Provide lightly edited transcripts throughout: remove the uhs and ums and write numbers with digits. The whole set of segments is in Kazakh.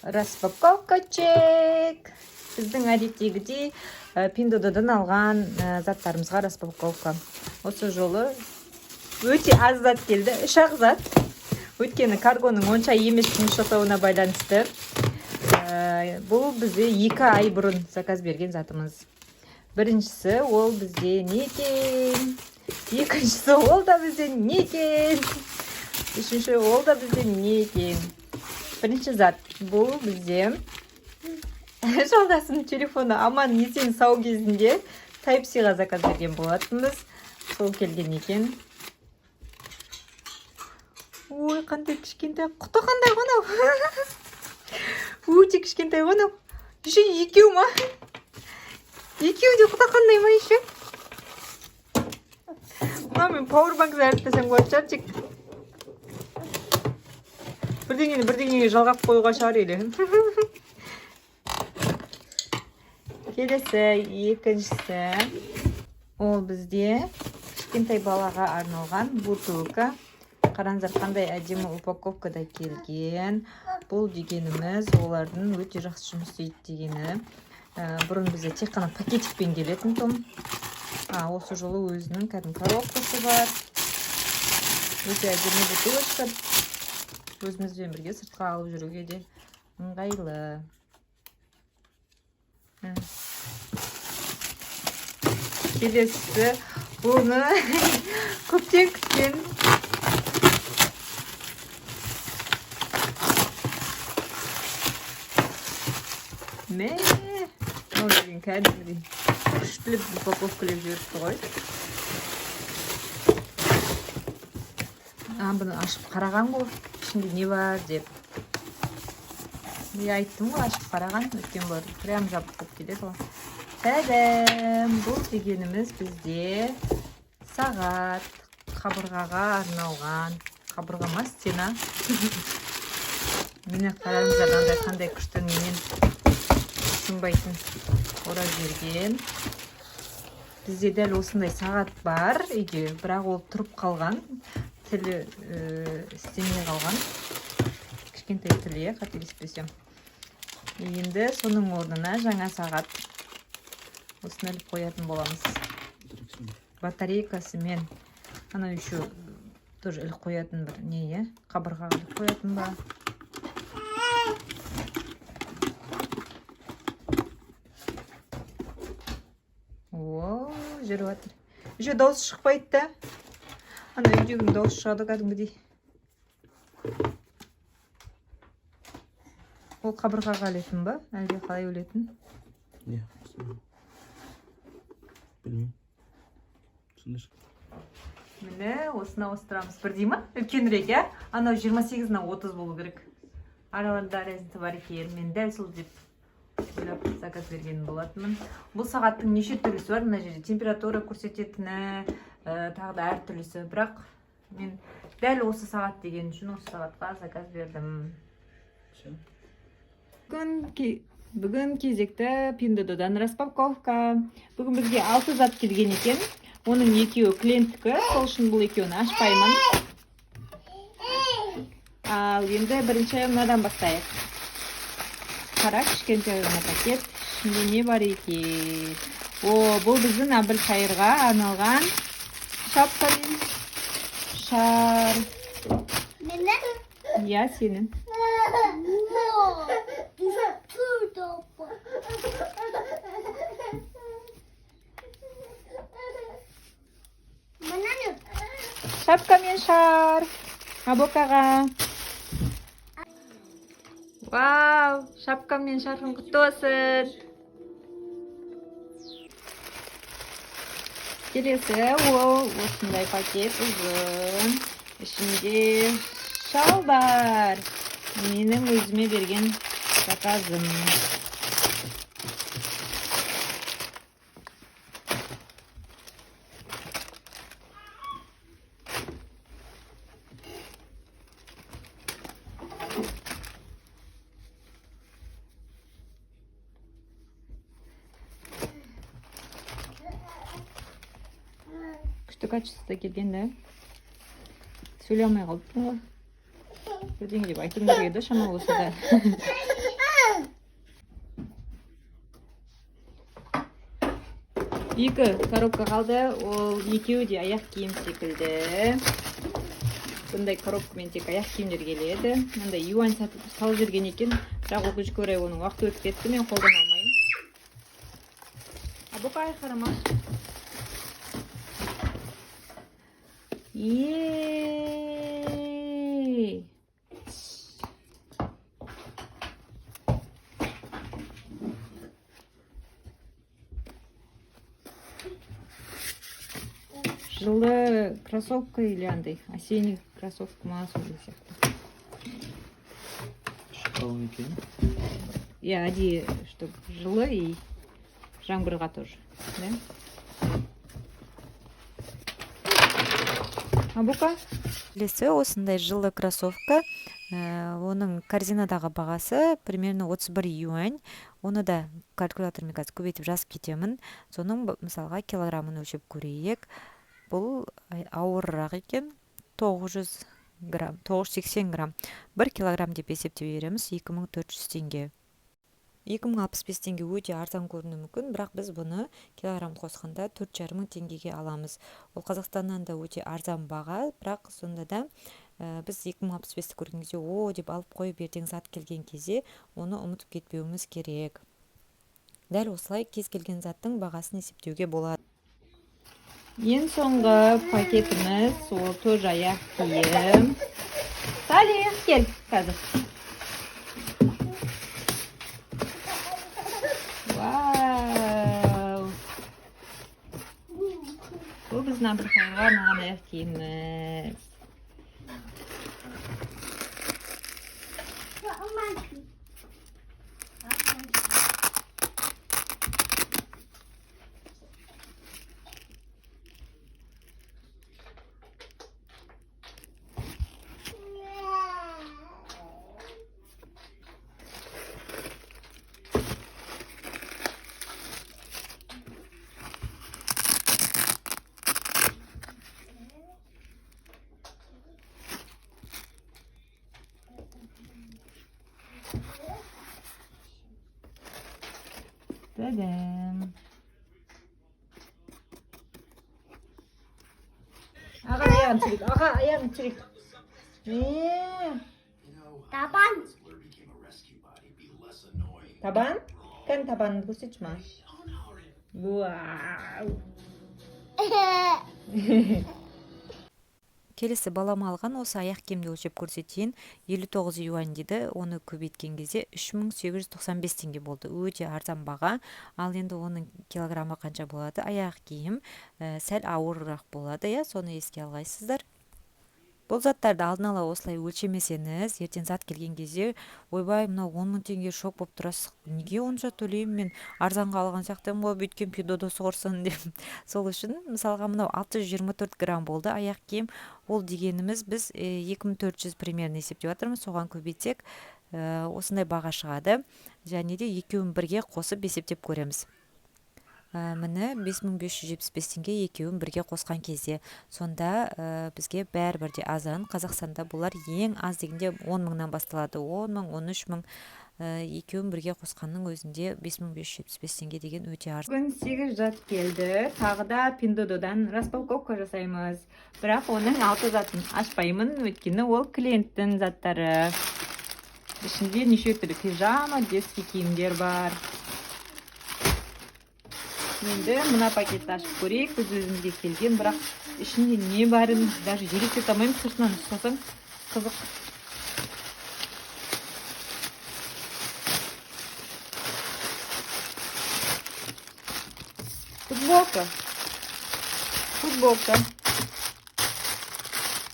Распаковка чек. Біздің әдеттегідей Пиндуодуодан алған заттарымызға распаковка. Осы жолы өте аз зат келді, үш ақ зат. Өйткені каргоның онша емес жұмыс жасауына байланысты. Бұл бізде 2 ай бұрын заказ берген затымыз. Біріншісі ол бізде не екен? Екіншісі ол да бізде не екен? Үшінші ол да бізде не екен? Бірінші зат бұл бізде жолдасымның телефоны аман есен сау кезінде Type C-ға заказ берген болатынбыз. Сол келген екен. Ой, қандай кішкентай құты, қандай ғой анау, өте кішкентай ғой анау. Еще екеу ма? Екеуі де құты қандай ма еще? Мынаумен пауэрбанк зарядтасаң болатын шығар, тек бірдеңені бірдеңеге жалғап қоюға шығар или. Келесі, екіншісі ол бізде кішкентай балаға арналған бутылка. Қараңыздар, қандай әдемі упаковкада келген. Бұл дегеніміз олардың өте жақсы жұмыс істейді дегені. Бұрын бізде тек қана пакетикпен келетін тұғын, а осы жолы өзінің кәдімгі коробкасы бар. Өте әдемі бутылочка, өзімізбен бірге сыртқа алып жүруге де ыңғайлы. Келесісі, бұны көптен күткен мә, мынау деген кәдімгідей күштілеп упаковкалап жіберіпті ғой. А, бұны ашып қараған ғой, ішінде не бар деп. Мен айттым ғой, ашып қараған, өйткені бұлар прям жабық болып келеді ғой. Тәдәм! Бұл дегеніміз бізде сағат, қабырғаға арналған. Қабырға ма, стена? Міне, қараңыздар, мынандай қандай күшті немен, сынбайтын орап жіберген. Бізде дәл осындай сағат бар үйде, бірақ ол тұрып қалған, тілі істемей қалған, кішкентай тілі, иә, қателеспесем. Енді соның орнына жаңа сағат, осыны іліп қоятын боламыз батарейкасымен. Анау еще тоже іліп қоятын бір не, иә, қабырғаға іліп қоятын ба? О, жүріп жатыр. Еще дауысы шықпайды да. Ана үйдегінің дауысы шығады кәдімгідей. Ол қабырғаға ілетін ба, әлде қалай ілетін? Иә, білмеймін, сондай шығар. Міне, осыны ауыстырамыз. Бірдей ма, үлкенірек, иә? Анау 28, мынау 30 болу керек, араларында разница бар екен. Мен дәл сол деп ойлап заказ берген болатынмын. Бұл сағаттың неше түрлісі бар мына жерде, температура көрсететіні, тағы да әртүрлісі, бірақ мен дәл осы сағат деген үшін осы сағатқа заказ бердім. Все. Бүгін кезекті Пиндуодуодан распаковка. Бүгін бізге алты зат келген екен. Оның екеуі клиенттікі, сол үшін бұл екеуін ашпаймын. Ал енді бірінші мынадан бастайық. Қара, кішкентай ғана пакет. Ішінде не бар екен? О, бұл біздің Әбілхайырға арналған шапка мен шар. Менің? Иә, сенің. О, түсті. Менің? Шапка мен шар. Абокаға. Вау, шапка мен шарфың құтты болсын. Келесі ол осындай пакет, ұзын. Ішінде шалбар. Менің өзіме берген заказым. Күшті качествода келген да. Сөйлей алмай қалыппын ғой. Бірдеңе деп айтқым келеді шамалы болса да. Екі коробка қалды. Ол екеуі де аяқ киім секілді. Бұндай коробкамен тек аяқ киімдер келеді. Мындай юань салып жүрген екен, бірақ өкінішке орай оның уақыты өтіп кетті, мен қолдана алмаймын. А бұқа ай қарама. Ей! Жылы кроссовка или андай осенний кроссовка ма, сондай сияқты. Қалың екен. Иә, әдейі, чтобы жылы и жаңбырға тоже, да? Абука? Келесі осындай жылы кроссовка. Оның корзинадағы бағасы примерно 31 юань. Оны да калькулятормен қазір көбейтіп жазып кетемін. Соның мысалға килограммын өлшеп көрейік. Бұл ауырырақ екен, 900 грамм, 980 грамм. 1 килограмм деп есептей береміз, 2400 теңге. 2065 теңге өте арзан көрінуі мүмкін, бірақ біз бұны килограмм қосқанда төрт жарым мың теңгеге аламыз. Ол Қазақстаннан да өте арзан баға, бірақ сонда да біз 2065-ті көрген кезде о деп алып қойып, ертең зат келген кезде оны ұмытып кетпеуіміз керек. Дәл осылай кез келген заттың бағасын есептеуге болады. Ең соңғы пакетіміз ол тоже аяқ киім. Салих, кел қазір. Вау! Бұл біздің Әбілхайырға арналған аяқ киіміміз. Та-дам! Аға, аяғын түсірейік. Аға, аяғын түсірейік. Табан. Табан? Кән табанын көрсетші маған. Вау! Келесі балам алған осы аяқ киімді өлшеп көрсетейін. Елу тоғыз юань дейді, оны көбейткен кезде үш мың сегіз жүз тоқсан бес теңге болды. Өте арзан баға. Ал енді оның килограммы қанша болады? Аяқ киім сәл ауырырақ болады, иә, соны еске алғайсыздар. Бұл заттарды алдын ала осылай өлшемесеңіз, ертең зат келген кезде, ойбай, мынау он мың теңге, шок болып тұрасыз. Неге онша төлеймін мен, арзанға алған сияқтымын ғой, бүйткен пидодосы құрсын деп. Сол үшін, мысалға, мынау алты жүз жиырма төрт грамм болды аяқ киім. Ол дегеніміз біз екі мың төрт жүз примерно есептеп жатырмыз, соған көбейтсек, осындай баға шығады. Және де екеуін бірге қосып есептеп көреміз. Міне бес мың бес жүз жетпіс бес теңге екеуін бірге қосқан кезде. Сонда бізге бәрібір де азан. Қазақстанда бұлар ең аз дегенде он мыңнан басталады. Он мың, он үш мың, екеуін бірге қосқанның өзінде бес мың бес жүз жетпіс бес теңге деген өте арзан. Бүгін 8 зат келді. Тағы да Пиндуодуодан распаковка жасаймыз. Бірақ оның 6 затын ашпаймын, өйткені ол клиенттің заттары. Ішінде неше түрлі пижама, детский киімдер бар. Енді мына пакетті ашып көрейік. Біз өзімізге келген, бірақ ішінде не барын даже елестете алмаймын. Сыртынан ұстасаң қызық. Футболка. Футболка.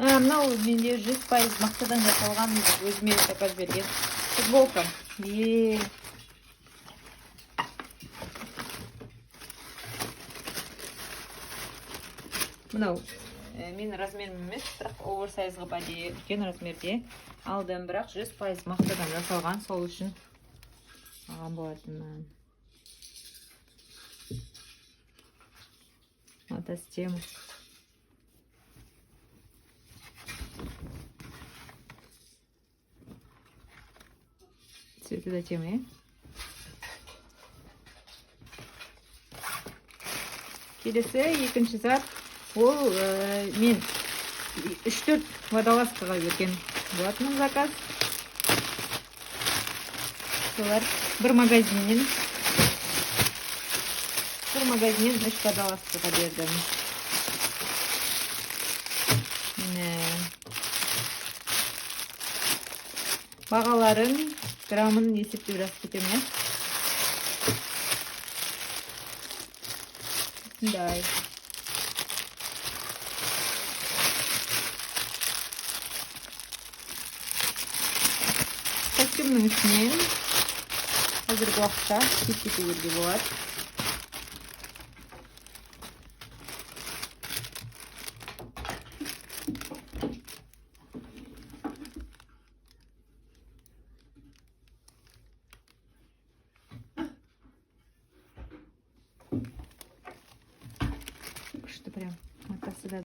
Мынау менде жүз пайыз мақтадан жасалған, өзіме заказ берген футболка. Е. Мынау менің размерім емес, бірақ оверсайз қылып әдейі үлкен размерде алдым, бірақ жүз пайыз мақтадан жасалған, сол үшін алған болатынмын. Мотостема. Цветы до темы. Келесі екінші зат ол мен 3-4 водолазкаға берген болатынмын заказ. Солар бір магазиннен 3 водолазкаға бердім. Міне. Бағаларын граммын есептеп жазып кетемін, иә. Осындай. Костюмнің үстінен қазіргі уақытта киіп кете беруге болады. Күшті прям.